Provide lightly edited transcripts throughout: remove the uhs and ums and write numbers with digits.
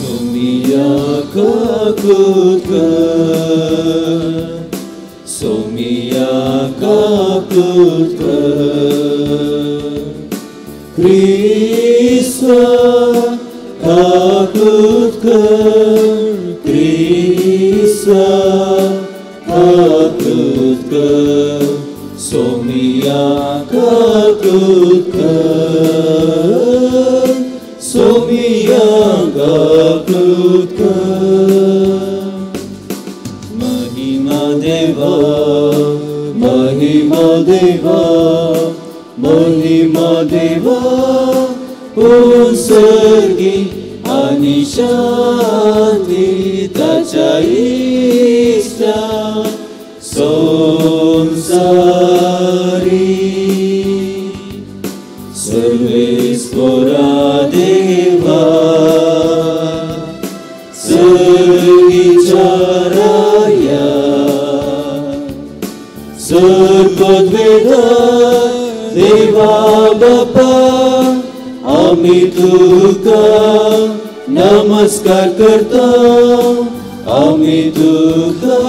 सोमिया काकूत कर, सोमिया काकूत कर, क्रिस्ता काकूत कर, क्रिस्ता काकूत कर, सोमिया काकूत कर, सोमिया काकूत कर। महिमा देवा, महिमा देवा, महिमा देवा, उत्सर्गी आनी शांती ताच्या इश्टा संसारी। सर्वेस्परा देवा, सर्गीच्या राया, सर्पद्वेदा देवा बापा, आमी तुका नमस्कार करता, आमी तुका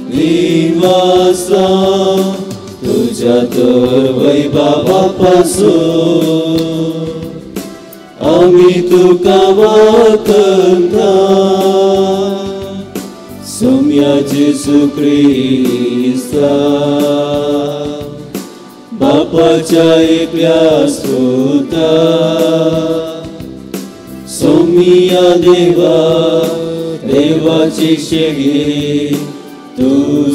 निवासा, तुझ्या तर वैभवा पासून आमी तुका वाकता। सोम्या जेजू क्रिस्ता, बापाच्या एकल्या सुता, सोमिया देवा, देवाची शेगी, तू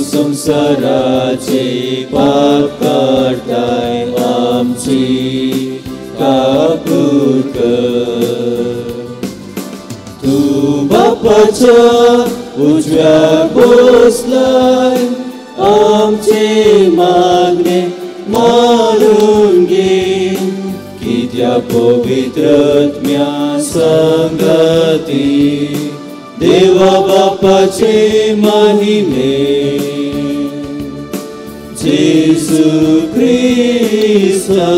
संसाराचे पाप काडताय, आमची काकूत कर। तू बापाच्या उजव्याक बसलाय, आमचे मागणे मानून घे, कित्या पवित्रत्म्या संगती देवा बापाचे महिमे। जेजू क्रिस्ता,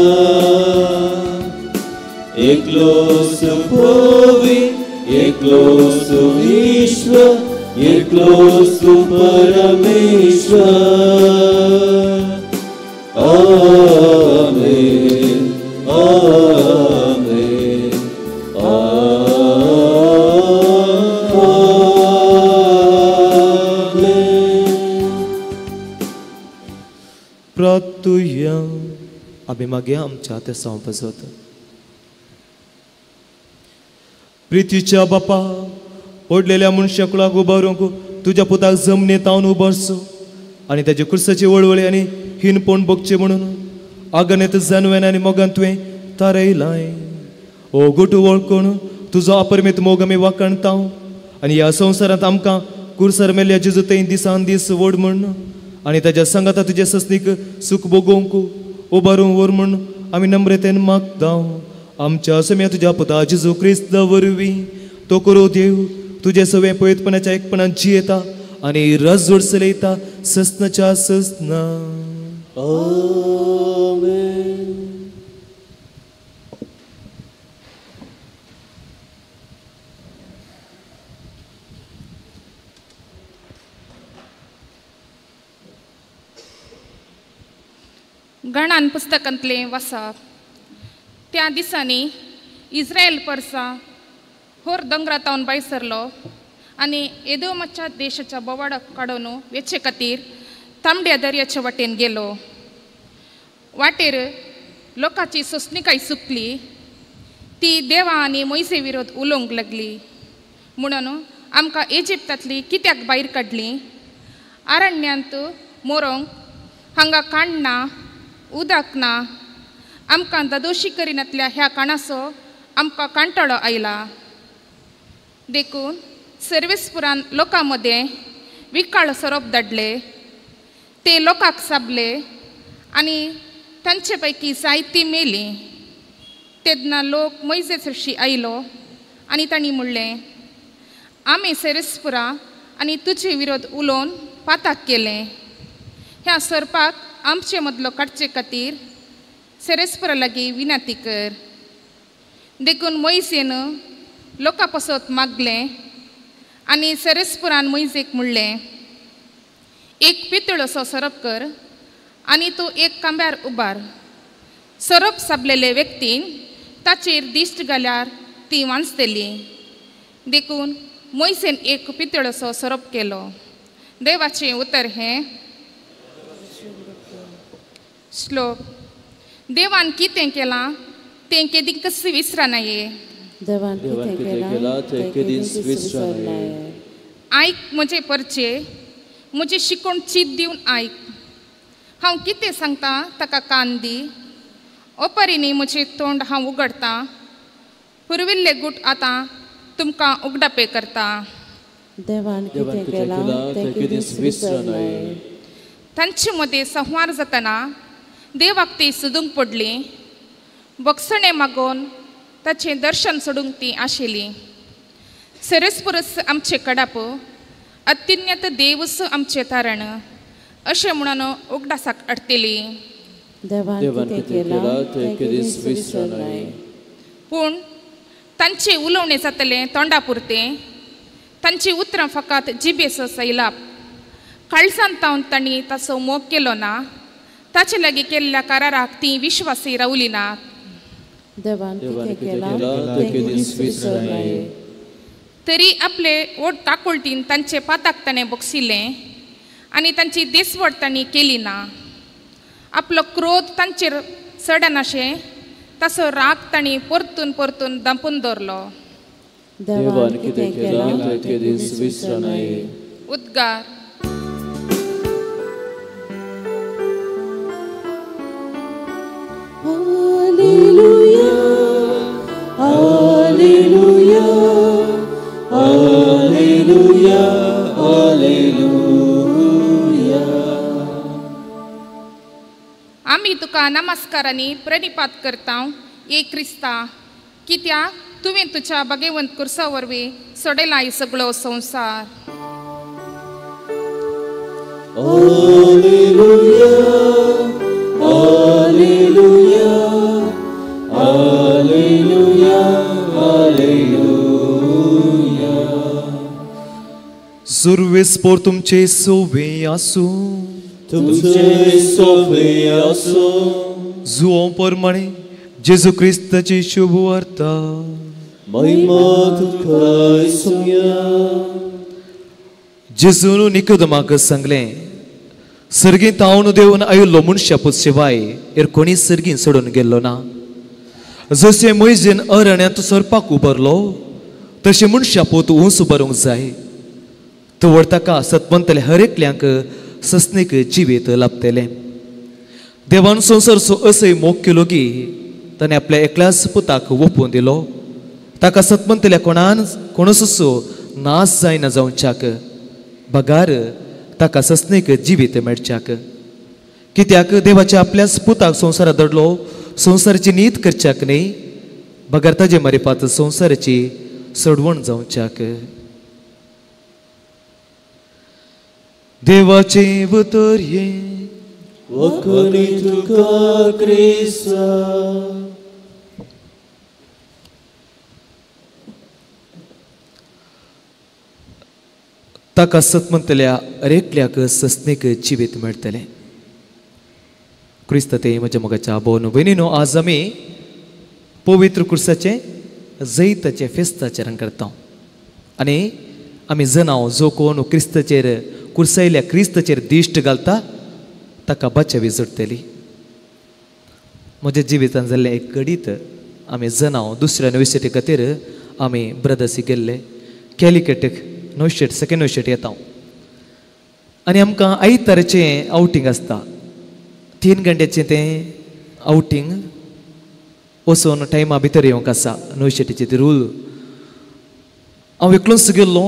एकलो सुपवी, एकलो सुविश्व, एकलो सुपरमेश्वर। आमेन, आमेन, आमेन। प्रार्थुया। आमी मागीर आमच्या तेसांव पासत। प्रितीच्या बापा, पडलेल्या मनशा कुळाक उबारूंक तुज्या पुताक जमनीत हांव उबारचो आनी ताजे कुर्साची वळवळी आनी हीनपण भोगचें म्हणून आगनेत जानवेन आनी मोगान तुवें थारयलाय। ओ गुटू वळखून तुजो अपरिमीत मोग आमी वाखाणता आनी ह्या संवसारांत आमकां कुर्सार मेल्ल्या जेजू थंय दिसान दीस व्हड म्हूण आनी ताज्या संगाता तुजे सस्नीक सूख भोगोवंक उबारूंक व्हर म्हूण आमी नम्रतेन मागता। आमच्या सम्या तुज्या पुता जेजू क्रिस्त वरवीं तो करो देव तुजे सवें पवित्रपणाच्या एकपणान जियेता आनी रस जोड चलयता ससनाच्या ससना। आमेन। गणान पुस्तकांतलें वाचप. त्या दिसांनी इस्रायल परसा होर दोंगरातावन भायर सरलो आनी एदोमाच्या देशाच्या बोवाडाक काडून वेचे खातीर तांबड्या दर्याच्या वाटेन गेलो. वाटेर लोकांची सोंसणीकाय चुकली, ती देवा आनी मोयसे विरोध उलोवंक लागली. म्हणून आमकां इजिप्तांतली कित्याक भायर काडली? आरण्यांत मोरोंक हांगा काण ना, उदक ना, आमकां दादोशी करिनातल्या ह्या काणाचो आमकां कांटाळो आयला. देखून सर्वेस्पुरान लोकां मदें विकाळ सोरोप धाडले, ते लोकांक साबले आनी तांचे पैकी जायतीं मेलीं. तेन्ना लोक मोयजे सरशी आयलो आनी तांणी म्हणलें, आमी सेरेस्पुरा आनी तुजे विरोध उलोवन पाताक केलें. ह्या सोरपाक आमचे मदलो काडचे खातीर सेरेस्पुरा लागीं विनंती कर. देखून मोयसेन लोकां पसत मागलें आनी सेरेसपुरान मोयजेक म्हणलें, एक पितळसो सोरोप कर आनी तूं एक कांब्यार उबार. सोरोप साबलेले व्यक्तीन ताचेर दिश्ट घाल्यार ती वांचतली. देखून मोयसेन एक पितळसो सोरोप केलो. देवाचें उतर हें. श्लोक. देवान कितें केलां तें केदींच विसरनाये. देवान कितें केलां तें केदींच विसरनाये. आयक म्हजें परचे, म्हजें शिकोवन चीत दिवन आयक. हांव कितें सांगता ताका कान दी. ओपरींनी म्हजें तोंड हांव उगडतां. पुर्विल्ले गूट आतां तुमकां उगडापे करता. देवान कितें केलां तें केदींच विसरनाये. तांचे मदें संहार जातना देवाक ती सोदूंक पडली. बक्षणें मागोवन ताचें दर्शन सोडूंक ती आशिल्ली. सेरेसपुरस आमचें कडाप, अत्युन्नत देवूस आमचें तारण अशें म्हणून उगडासाक हाडटली. देवान कितें केलां तें केदींच विसरनाये. पूण तांचें उलोवणें जातलें तोंडा पुरतें. तांचीं उतरां फकत जिबेचो सैलाप. काळजांत तावन तांणी ताचो मोग केलो ना. ताचे लागीं केल्ल्या कराराक तीं विश्वासी रावली नात. देवान कितें केलां तें केदींच विसरनाये. तरी आपले ओट काकुळटीन तांचे पाताक ताणें बक्षिल्लें आनी तांची देसवट तांणी केली ना. आपलो क्रोध तांचेर चडनाशें ताचो राग तांणी परतून परतून दांपून दवरलो. देवान कितें केलां तें केदींच विसरनाये. उद्गार. Alleluia, Alleluia, Alleluia, Alleluia. आमी तुका नमस्कारांनी प्रणिपात करता ए क्रिस्ता, कित्याक तुवें तुज्या भाग्यवंत कुर्सा वरवीं सोडयला सगळो संवसार. Alleluia, Alleluia, Alleluia, Alleluia. सुरवेस्पोर तुमचे सोवे आसूं. तुमचे सोवे आसूं. जुओ प्रमाणे जेजू क्रिस्ताची शुभ वार्ता. महिमा तुका सुया. जेजून निकोदमाक सांगलें, सर्गीं तावन देवन आयिल्लो मनशा पूत शिवाय हेर कोणी सर्गीं सोडून गेल्लो ना. जशें मोयजेन अरण्यांत सोरपाक उबारलो तशें मनशा पूत ऊंच उबारूंक जाय. तवळ ताका सतमंतले हर एकल्यांक सस्नीक जिवीत लाभतलें. देवान संवसारचो असोय मोग केलो की ताणें आपल्या एकल्याच पुताक ओंपून दिलो. ताका सतमंतल्या कोणान कोणसो नाश जायना जावच्याक बगार ताका सस्नीक जिवीत मेळच्याक. कित्याक देवाच्या आपल्याच पुताक संवसारात धाडलो संवसाराची नीत करच्याक न्ही, बगर ताजे मारिपात संवसाराची सोडवण जावच्याक. देवाचें उतर हें. वखणी तुका क्रिस्ता. ताका सत म्हणटल्या अरेकल्याक सस्नीक जिवीत मेळटलें. क्रिस्त ते म्हज्या मोगाच्या भोवन भयणीनो, आज आमी पवित्र कुर्साचें जैताचें फेस्ताचें करता आनी आमी जनाव जो कोण क्रिस्ताचेर कुर्सायल्या क्रिस्ताचेर दिश्ट घालता ताका बचावी जोडटली. म्हज्या जिवितान जाल्लें एक घडीत आमी जनाव दुसऱ्या युनिवर्सिटी खातीर आमी ब्रदर्सी गेल्ले कॅलिकटीक नोशेट सेकेंड नोशेट येता आनी आमकां आयताराचें आवटींग आसता. 3 घंट्याचें तें आवटींग वचून टायमा भितर येवंक आसा नोशेटीचें ते रूल. हांव एकलोच गेल्लो.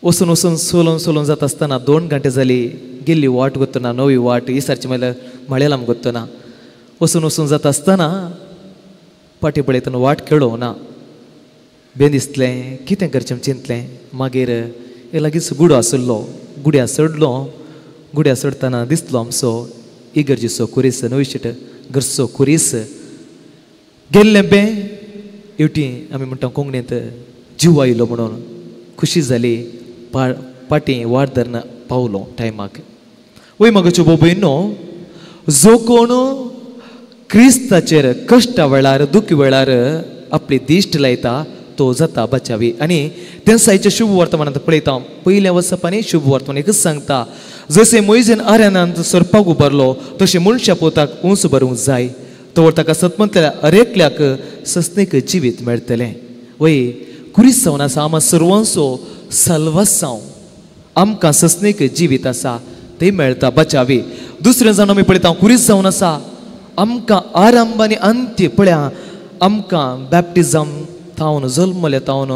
वचून वचून सोलोन सोलोन जाता आसतना 2 घंटे जाली गेल्ली वाट गोत्तना नवी वाट इसारची म्हणल्यार मळेलाम गोत्तना वचून वचून जाता आसतना फाटी पळयतना वाट खेळोवं ना. बेन दिसलें कितें करचें चिंतलें. मागीर लागींच गुडो आशिल्लो, गुड्या चडलो. गुड्या चडटना दिसलो आमचो इगर्जीचो कुरीस, नवीशीट घरचो कुरीस. गेल्लें बें एवटी आमी म्हणटा कोंकणींत जीव आयलो म्हणून खुशी जाली. पाटी वाट धरून पावलो टायमाक. वय म्हागेच्यो भोव भयणो, जो कोण क्रिस्ताचेर कश्टा वेळार दुखी वेळार आपली दिश्ट लायता तो जाता बचावी. आनी तेन्सायच्या शुभ वर्तमानांत पळयता पयल्या वसपांनी शुभ वर्तमान एकच सांगता, जशें मोयजेन आर्यानांत सरपाक उबारलो तशें मनशा पोताक उंच भरूंक जाय, तोवर ताका सतमंतल्या अरेकल्याक सस्नीक जिवीत मेळटलें. वय कुरीस जावन आसा आमा सर्वांचो सल्वासांव, आमकां सस्नीक जिवीत आसा तें मेळटा बचावी. दुसरें जावन आमी पळयता कुरीस जावन आसा आमकां आरंभ आनी अंत्य. पळया आमकां बॅप्टिजम तावन जल्मले तावन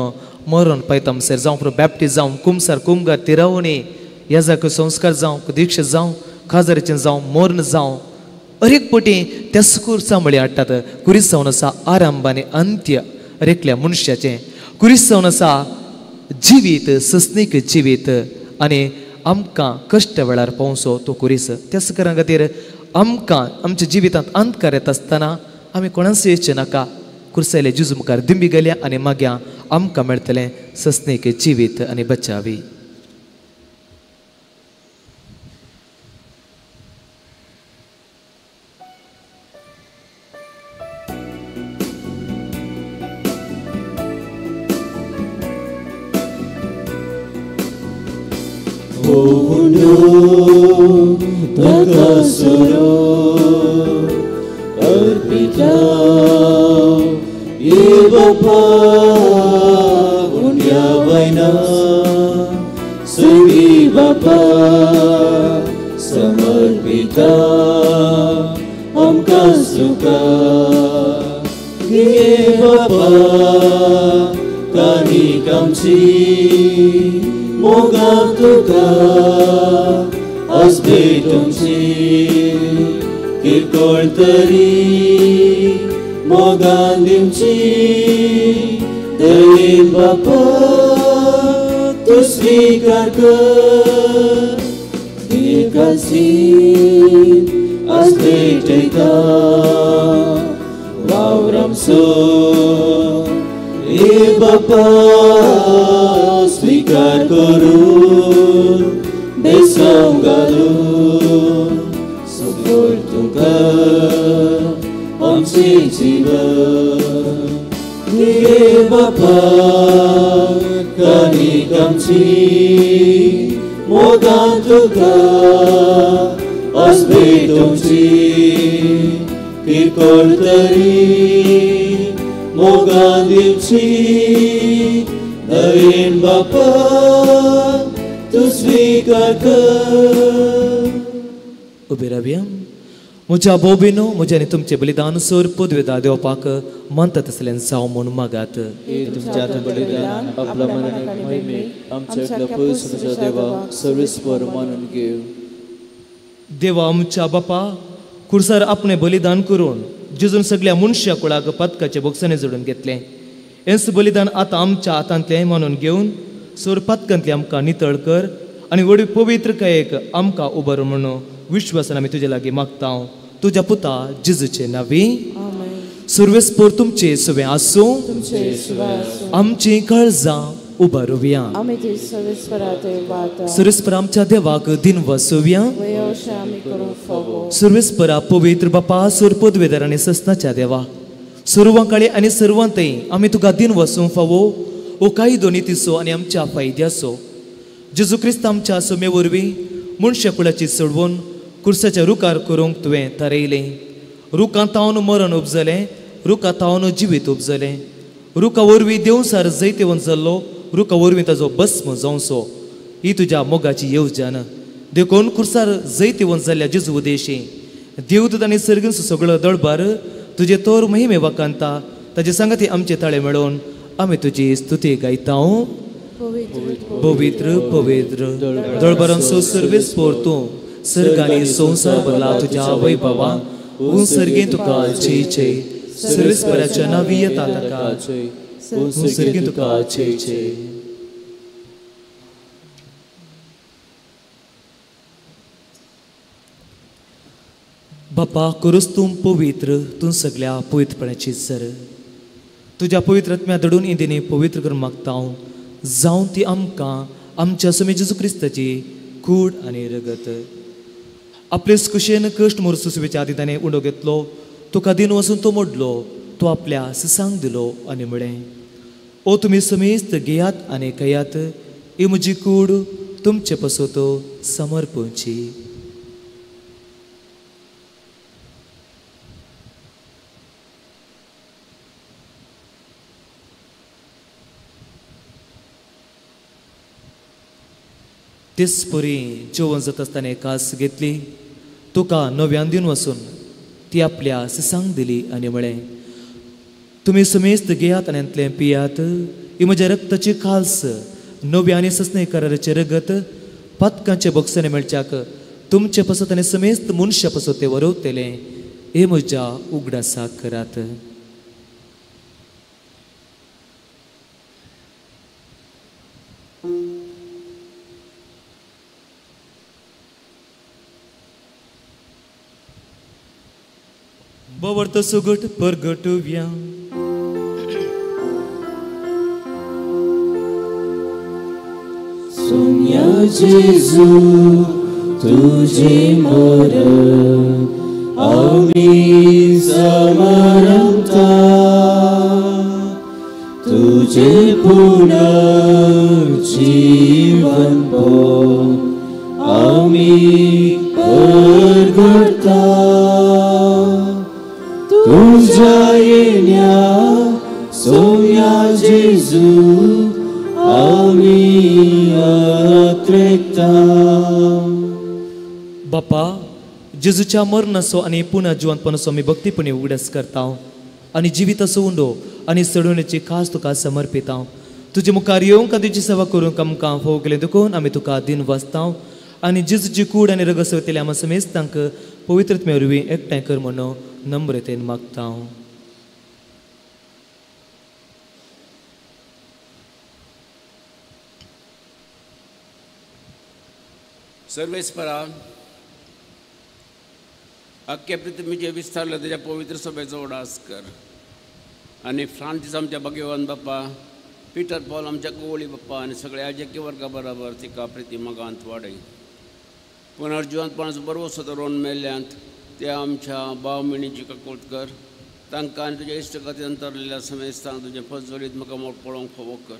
मरण पायता म्हणसर जावं बॅप्टिजम कुमसार कुमगार तिरावणी याजाक संस्कार जावं दीक्षा जावं खाजराचें जावं मर्ण जावं अरेक पटी त्याच कुर्सा म्हळी हाडटात. कुरीस जावन आसा आरंभ आनी अंत्य अरेकल्या मनशाचें. कुरीस जावन आसा जिवीत सस्नीक जिवीत आनी आमकां कश्ट वेळार पावसो तो कुरीस. त्याच कारणा खातीर आमकां आमच्या जिवितांत अंधकार येता आसतना आमी कोणाच येवचें नाका, कुर्सायले जेजू मुखार दिंबी गेल्या आनी मागीर आमकां मेळटलें सस्नीक जिवीत आनी बचावी. म्हज्या भोव म्हज्या आनी तुमचें बलिदान सोर पदवेदा देवपाक मानता तसलें जावं म्हूण मागात. देवा आमच्या बापा, कुर्सार आपणें बलिदान करून जेजून सगळ्या मनशा कुळाक पातकाचे बोगसांनी जोडून घेतलें. हेंच बलिदान आतां आमच्या हातांतलें मानून घेवन सोर पातकांतलें आमकां नितळ कर आनी व्हड पवित्रकायेक आमकां उबर म्हणून विश्वासान आमी तुजे लागीं मागता. तुज्या पुता जेजूचे नांवी. सुर्वेस्पोर तुमचे सुवें आसूं, आमचीं काळजां उबारुया. सुर्वेस्पर आमच्या देवाक दिन वसोवया. सुर्वेस्परा पवित्र बापा, सुर पदवेदार आनी सस्नाच्या देवा, सर्वां काळी आनी सर्वांतय आमी तुका दिन वसूंक फावो ओ कायदो नितीचो आनी आमच्या फायद्याचो. जेजू क्रिस्त आमच्या सुमे वरवीं मनशा कुळाची सोडवून कुर्साच्या रुखार करूंक तुवें थारयलें. रुखां तावन मरण उपजलें, रुखा तावन जिवीत उपजलें. रुखा वरवीं देवसार जैतेवन जाल्लो, रुखा वरवीं ताजो भस्म जावचो ही तुज्या मोगाची येवजण. देखून कुर्सार जैतेवन जाल्ल्या जेजू उदेशी देवदूत आनी सर्गींचो सगळो दळबार तुजे तोर महिमे वाकांता. ताजे सांगाती आमचे ताळे मेळोवन आमी तुजी स्तुती गायता. पवित्र पवित्र दळबारांचो सर्वेस पोर तूं, सर्ग आनी संवसार भरला तुज्या वैभवान. उं सर्गें तुका जय जय, सर्वेस्पराच्या नांवी येता ताका उं सर्गें तुका जय जय. बापा, करूच तूं पवित्र, तूं सगळ्या पवित्रपणाची सर. तुज्या पवित्र आत्म्या दडून इंदिनी पवित्र करून मागता हांव, जावं ती आमकां आमच्या स्वामी जेजू क्रिस्ताची कूड आनी रगत. आपले कुशेन कश्ट मोर सुसुवेच्या आदी ताणें उंडो घेतलो, तुका दिन वचून तो मोडलो, तो आपल्या सिसांक दिलो आनी म्हळें, ओ तुमी समेस्त घेयात आनी खायात, ही म्हजी कूड तुमचे पासत समर्पणची. तेच परी जेवण जाता आसतना कास घेतली, तुका नव्यान दिवन वचून ती आपल्या सिसांक दिली आनी म्हळें, तुमी समेस्त घेयात आनी हांतलें पियात, ही म्हज्या रक्ताची खाल्स, नव्या आनी सस्ने कराराचें रगत, पातकांचे बक्षाने मेळच्याक तुमचे पासत आनी समेस्त मनशा पासत तें वरवतलें, हे म्हज्या उगडासाक करात. बवर्त सुगट परगटुव्या. सोम्या जेजू तुझे मरण आमी समरता, तुझे पुनर्जीवन आमी परगटता, तुझ्या येण्या सोम्या जेजू आमी आत्रेता. बापा, जेजूच्या मरणाचो आनी पुनः जिवंतपणाचो आमी भक्तीपणी उगडास करता आनी जिविताचो उंडो आनी चडवणेची खास तुका समर्पिता. तुजे मुखार येवंक आनी तुजी सेवा करूंक आमकां फोव केलें देखून आमी तुका दिन वाचता आनी जेजूची कूड आनी रगत सवयतले आमा समेस्तांक पवित्र आत्म्या वरवीं एकठांय कर म्हणून नम्रतेन मागता. सर्वेस्परा, अख्ख्या पृथ्वीचे विस्तारलं त्याच्या पवित्र सभेचो उडास कर आनी फ्रांसीस आमच्या भाग्यवान बाप्पा, पिटर पॉल आमच्या कोवळी बाप्पा आनी सगळ्या अजक्य वर्गा बराबर तिका प्रिती मगांत वाडय. पुनर्जिवंतपणाचो बरवसो दवरून मेल्ल्यांत त्या आमच्या भाव मेणीची काकूट कर, तांकां आनी तुज्या इश्ट खातीर अंतरलेल्या समेस्तांक तुजें फजोलीत म्हाका मोड पळोवंक फावो कर.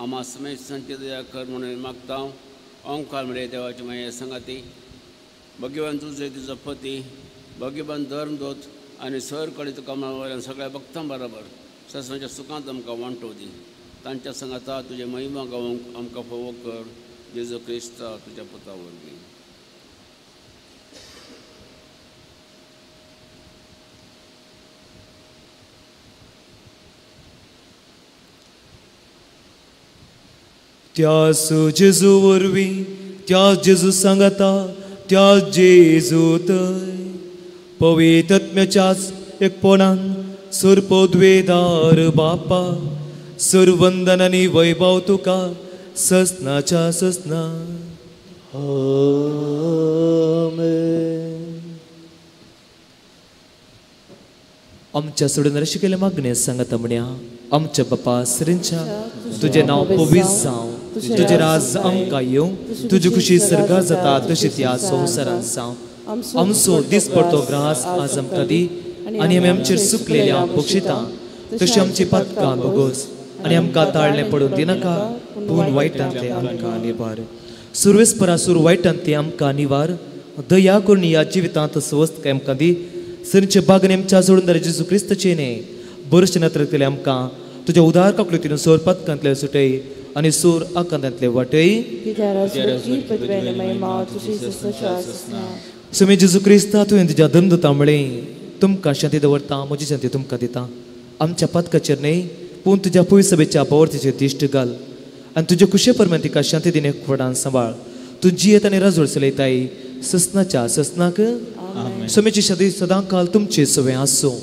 आमा समेस्तांची दया कर म्हणून मागता. ओंकार मरे देवाची माये सांगाती, भगवान तुझे तुजो पती, भगवान धर्मदूत आनी सर कडे तुका वयल्यान सगळ्या भक्तां बराबर ससांच्या सुखांत आमकां वांटो दी. तांच्या सांगाता तुजे महिमा गावंक आमकां फावो कर, जेजू क्रिस्ता तुज्या पुता वरवीं. त्यास जेजू वरवीं, त्या जेजू सांगाता, त्या जेजू थंय पवित्र आत्म्याच्याच एकपणान सर्पद्वेदार बापा, सर्वंदन आनी वैभव तुका ससनाच्या ससना. आमेन. आमच्या सोडून शिकयले मागणें सांगाता म्हणया, आमच्या बापा सरींच्या तुजें नांव पवित्र जावं, तुजें राज आमकां येवं, तुजी खुशी सर्गार जाता तशी त्या संवसारांत जावं. आमचो दीस पडतो ग्रास आज आमकां दी आनी आमी आमचेर सुकलेल्या बक्षिता तशी आमची पातकां भोगोस आनी आमकां ताळणें पडून दिनाका, पूण वायटांतलें आमकां निवार. सुरवेस्परासूर वायटांतलें आमकां निवार, दया करून ह्या जिवितांत स्वस्थ आमकां दी. सरींचे बागने आमच्या जोडूनदार जेजू क्रिस्ताचें न्हय बरशें नत्रतले आमकां तुज्या उदार काकलुतीन सोर पातकांतले सुटय आनी सोर आकांतांतले वाटय. स्वामी जेजू क्रिस्ता, तुवें तुज्या धर्मदूता म्हळें, तुमकां शांती दवरता, म्हजी शांती तुमकां दिता. आमच्या पातकाचेर न्हय पूण तुज्या पवित्र सभेच्या बावर्तीचेर दिश्ट घाल आनी तुजे खुशे परमान तिका शांती दिने फुडान सांबाळ. तूं जियेत आनी राजवट चलयताय ससनाच्या ससनाक. स्वामीची शांती सदां काल तुमचे सवे आसूं.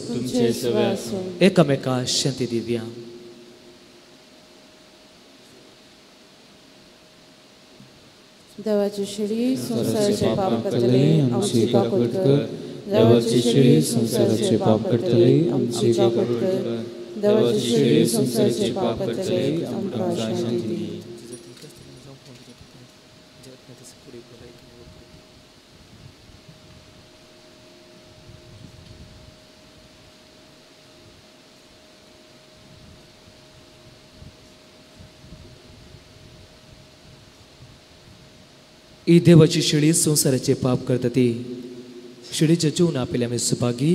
एकामेका शांती दिव्या. देवाची शिडी संवसाराचे पाप करतले आमची काकूट कर, देवाची शिडी संवसाराचे पाप करतले आमची काकूट कर, देवाची शेळी संवसाराचे पाप करतले आमकां शांती दी. ही देवाची शेळी संवसाराचे पाप करता ती शेळीच्या जीवन आपल्या आमी सुभागी.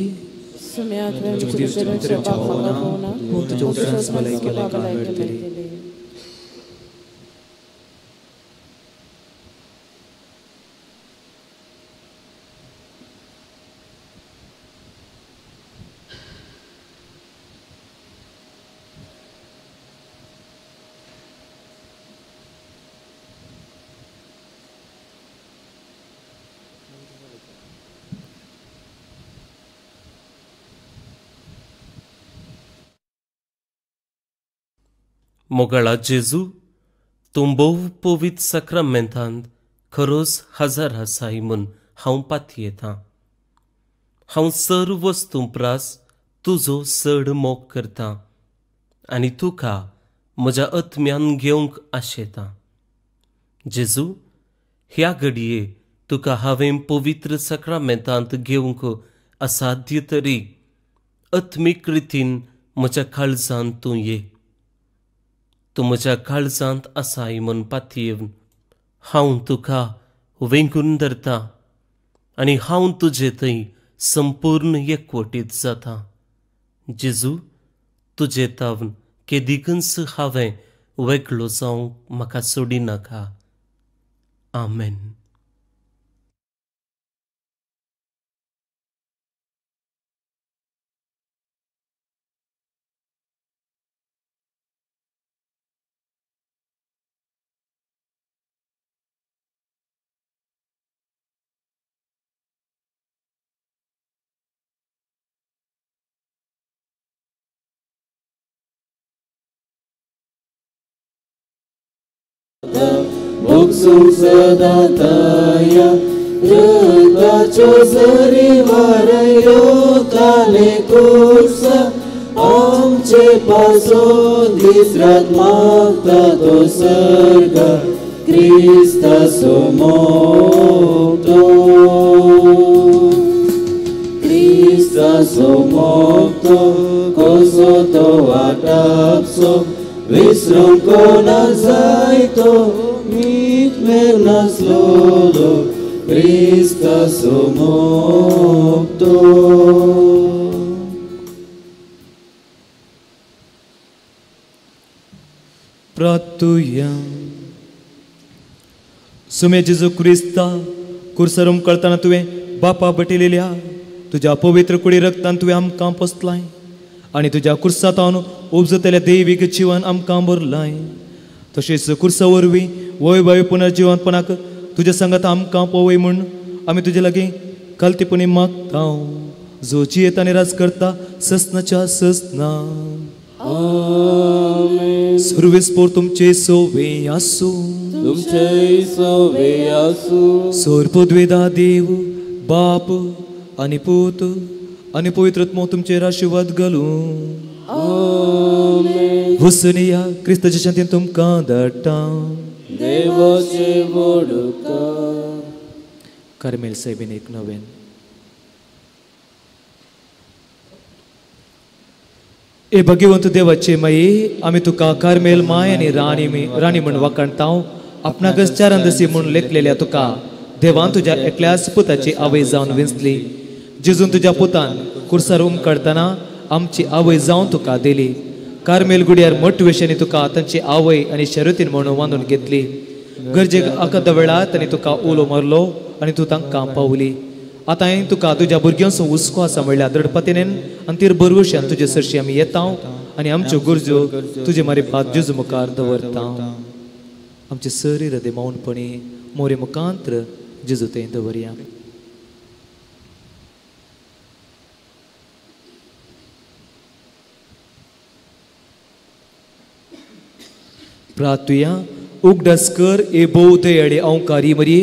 तुज्या उतरांच भलायकी मेळटली. मोगाळा जेजू, तूं भोव पवित्र साक्रामेंतांत खरोच हजर आसाय म्हूण हांव पातयेतां. हांव सर्व वस्तूं प्रास तुजो चड मोग करतां आनी तुका म्हज्या आत्म्यान घेवंक आशेतां. जेजू, ह्या घडये तुका हांवें पवित्र साक्रामेंतांत घेवंक असाध्य तरी आत्मीक रितीन म्हज्या काळजांत तूं ये. तूं म्हज्या काळजांत आसाय म्हूण पातयेवन हांव तुका वेंगून धरतां आनी हांव तुजे थंय संपूर्ण एकवटीत जाता. जेजू, तुजे तावन केदिकूच हांवें वेगळो जावंक म्हाका सोडिनाका. आमेन. सदाताया रक्ताचो सरी वारयो काले कोर्स आमचे पासून दीस रात मागता तो सर्ग क्रिस्ताचो मोग तो, क्रिस्ताचो मोग तो कसो तो वाटापसो विसरूंक कोणा जाय तो मीत मेळनासलो क्रिस्ताचो मोग तो. प्रार्थुया. सुमे जेजू क्रिस्ता, कुर्सार उमकळतना तुवें बापा बटिलेल्या तुज्या पवित्र कुडी रक्तान तुवें आमकां पोसलाय आनी तुज्या कुर्सांत उपजतल्या दैवीक जिवन आमकां भरलाय. तशेंच कुर्सा वरवीं वय वय पुनर्जिवनपणाक तुज्या सांगात आमकां पळय म्हूण आमी तुजे लागीं खालतीपणी मागता, जो जियेता आनी राज करता ससनाच्या ससना. सर्वेस्पोर तुमचे सोवे आसूं, तुमचे सोवे आसूं. सोरपद्वेदा देव बाप आनी पूत आनी पवित्र आत्मो तुमचेर आशिर्वाद घालूं. वसुनिया क्रिस्ताच्या शांतीन तुमकां धाडटा. देवाचे वडुका. कार्मेल साहेबीन एक नवेन. ए भगवंत देवाचे माये, आमी तुका कार्मेल my आनी राणी राणी म्हूण वाखाणता. आपणाकच चारांदसी म्हूण लेखलेल्या तुका देवान तुज्या एकल्याच पुताची आवय जावन विंचली. जेजून तुज्या पुतान कुर्सार उमकाडतना आमची आवय जावन तुका दिली. कार्मेल गुड्यार मटवेशांनी तुका तांची आवय आनी शरतीन म्हणून बांदून घेतली. गरजेक अकादा वेळार तांणी तुका उलो मारलो आनी तूं तांकां पावली. आतां हांवें तुका तुज्या भुरग्यांचो हुस्को आसा म्हणल्यार दडपतीनेन आनी तिर बरवशान तुजे सरशी आमी येता आनी आमच्यो गरजो तुजे मारिफात जेजू मुखार दवरता. आमचे सरी हृदय मौनपणी मोरे मुखांत्र जेजू थंय दवरया. प्रार्थुया. उगडास कर ए भोव दयाळे अंकारी मरी,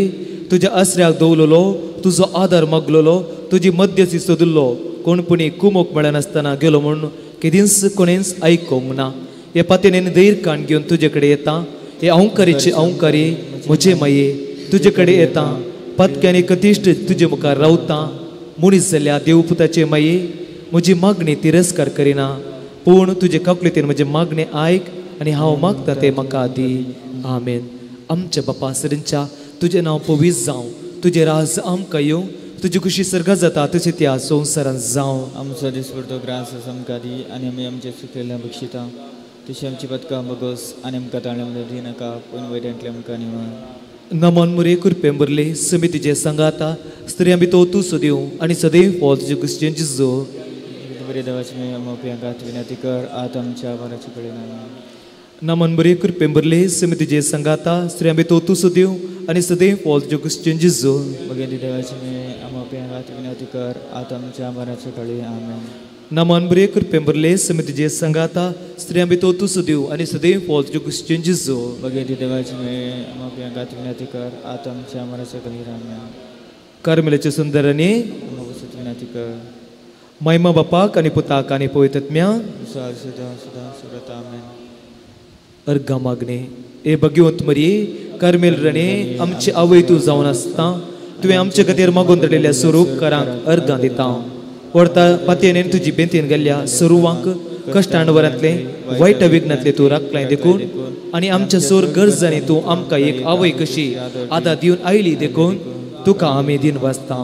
तुज्या आसऱ्याक दवरलेलो, तुजो आदार मागलेलो, तुजी मध्यस्थी सोदिल्लो कोणपणी कुमोक मेळनासतना गेलो म्हूण केदींच कोणेंच आयकूंक ना. हे पातयेन धैर्य काण घेवन तुजे कडेन येता. हे अहंकारीचे अहंकारी म्हजे माये तुजे कडेन येता. पातक्यानी कतिश्ट तुजे मुखार रावता. मनीस जाल्या देवपुताचे माये म्हजी मागणी तिरस्कार करिना, पूण तुजे काकलेतीन म्हजें मागणें आयक आनी हांव मागता तें म्हाका दी. आमेन. आमच्या बापा सरींच्या तुजें नांव पवीत जावं, तुजें राज आमकां येवं, तुजी खुशी सर्गां जाता तशी त्या संवसारांत जावं. आमचो दिसपडतो ग्रास आमकां दी आनी आमी आमचे चुकलेल्या बक्षिता तशी आमची पदकां बगोस आनी आमकां ताळ्या दी नाका, पूण वयल्यांतले आमकां निवळ. नमन मुरे कृपेन भरले समितीचे सांगाता स्त्रियां भितर तूं सदैव आनी सदैव फॉल तुजे क्रिश्चन जिजो. बरे देवाचे मोपयांकात विनंती कर आत आमच्या मराचे कडेन. नमन बरे कृपेन भरले समितीचे सांगाता स्त्रियां भितर तूं सदैव आनी सदैव फॉल तुजे क्रिश्चन जिजो. बगेली देवाचे मोपयांकात विनंती कर आत आमच्या मराचे कडेन. आमेन. नमन बरे कृपेन भरले समितीचे सांगाता स्त्रियां भितर तूं सदैव आनी सदैव फॉल तुजे क्रिश्चन जिजो. बगेली देवाचे मोपयांकात विनंती कर आत आमच्या मराचे कडेन. आमेन. कार्मेलाचे सुंदरांनी विनंती कर. महिमा बापाक आनी पुताक आनी पवित्रत्म्या सदा सदा सुरत. आमेन. अर्घा मागणे. ए भगवंत मरिये कार्मेल रणे आमची आवय तूं जावन आसता. तुवें आमचे खातीर मागून धाडिल्ल्या स्वरूपकारांक अर्घां दिता. व्हरता पातयेन तुजी बेंतीन गेल्ल्या सरुवांक कश्टांवरांतले वायट विघ्नांतले तूं राखलाय देखून आनी आमच्या सोर गरजांनी तूं आमकां एक आवय कशी आदार दिवन आयली देखून तुका आमी दिन वाचता.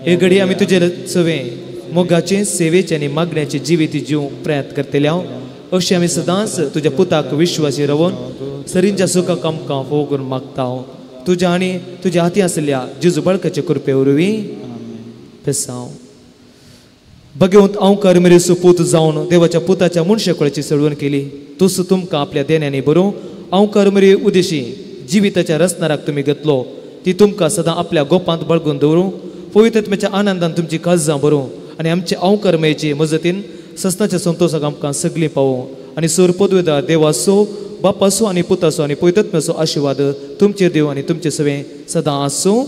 हे घडी आमी तुजे सवे मोगाचे सेवेचे आनी मागण्याचे जिवीत जिवंक प्रयत्न करतले. अशें आमी सदांच तुज्या पुताक विश्वासी रावन सरींच्या सुखाक आमकां फोव करून मागता. तुज्या आनी तुज्या हाती आशिल्ल्या जेजू बाळकाचे कृपे वरवीं पेसांव. भगवंत अहंकार मेरेसो पूत जावन देवाच्या पुताच्या मनशाकुळाची सळवण केली. तूच तुमकां आपल्या देण्यांनी बरोवं अहंकार मेरे उदेशी जिविताच्या रचणाराक तुमी घेतलो ती तुमकां सदां आपल्या गोपांत बाळगून दवरूं. पवित्रत्म्याच्या आनंदान तुमची काळजां बरोवं आनी आमचे अहंकार मेळचे मजतीन सस्नाच्या संतोषाक आमकां सगळीं पावों. आनी सोर पदवेदार देवाचो बापाचो आनी पुताचो आनी पवित्रत्म्याचो आशिर्वाद तुमचेर देव आनी तुमचे सवें सदां आसूं.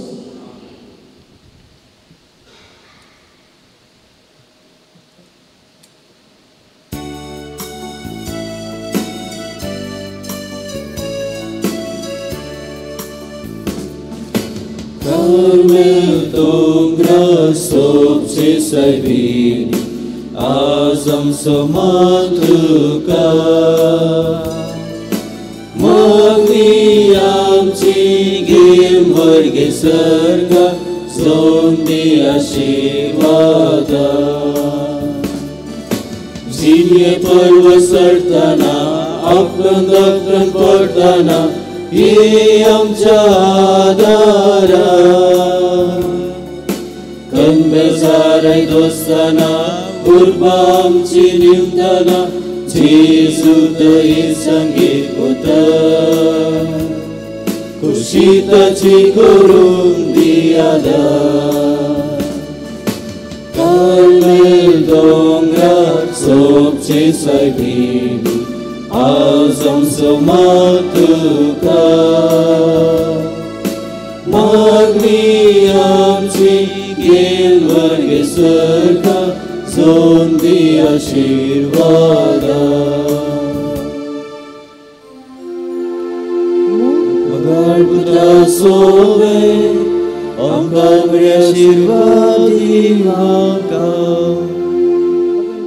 सोबचे सायबीन आज आमचो मातुका मागणी आमची गेम वर्गे सर्गा जोन दी आशिर्वादा. जिये पर्व सरतना आपण दखण पडतना ये आमच्या आदारा. बेजाराय दोस्ताना उर्बा आमची निमताना जेजू दये संगीत उतर खुशी ताची करून दियादा. कार्मेल दोंगरार सोबचे सायबीन आज आमचो मातुका मागणी आमची गेल वर्गे सर्गा जोन दी आशिर्वादा. मगाळ पुता सोवे आमकां बरे आशिर्वाद दी म्हाका.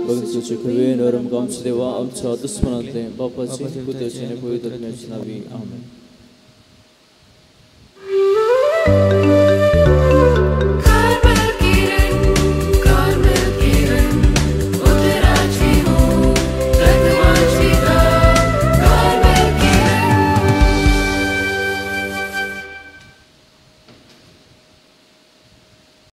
बगीचोचे खवेन आमकां आमच्या देवा आमच्या दुस्मनांतले बापाचे पुताचे आनी पवित्र आत्म्याचे नांवी. आमेन.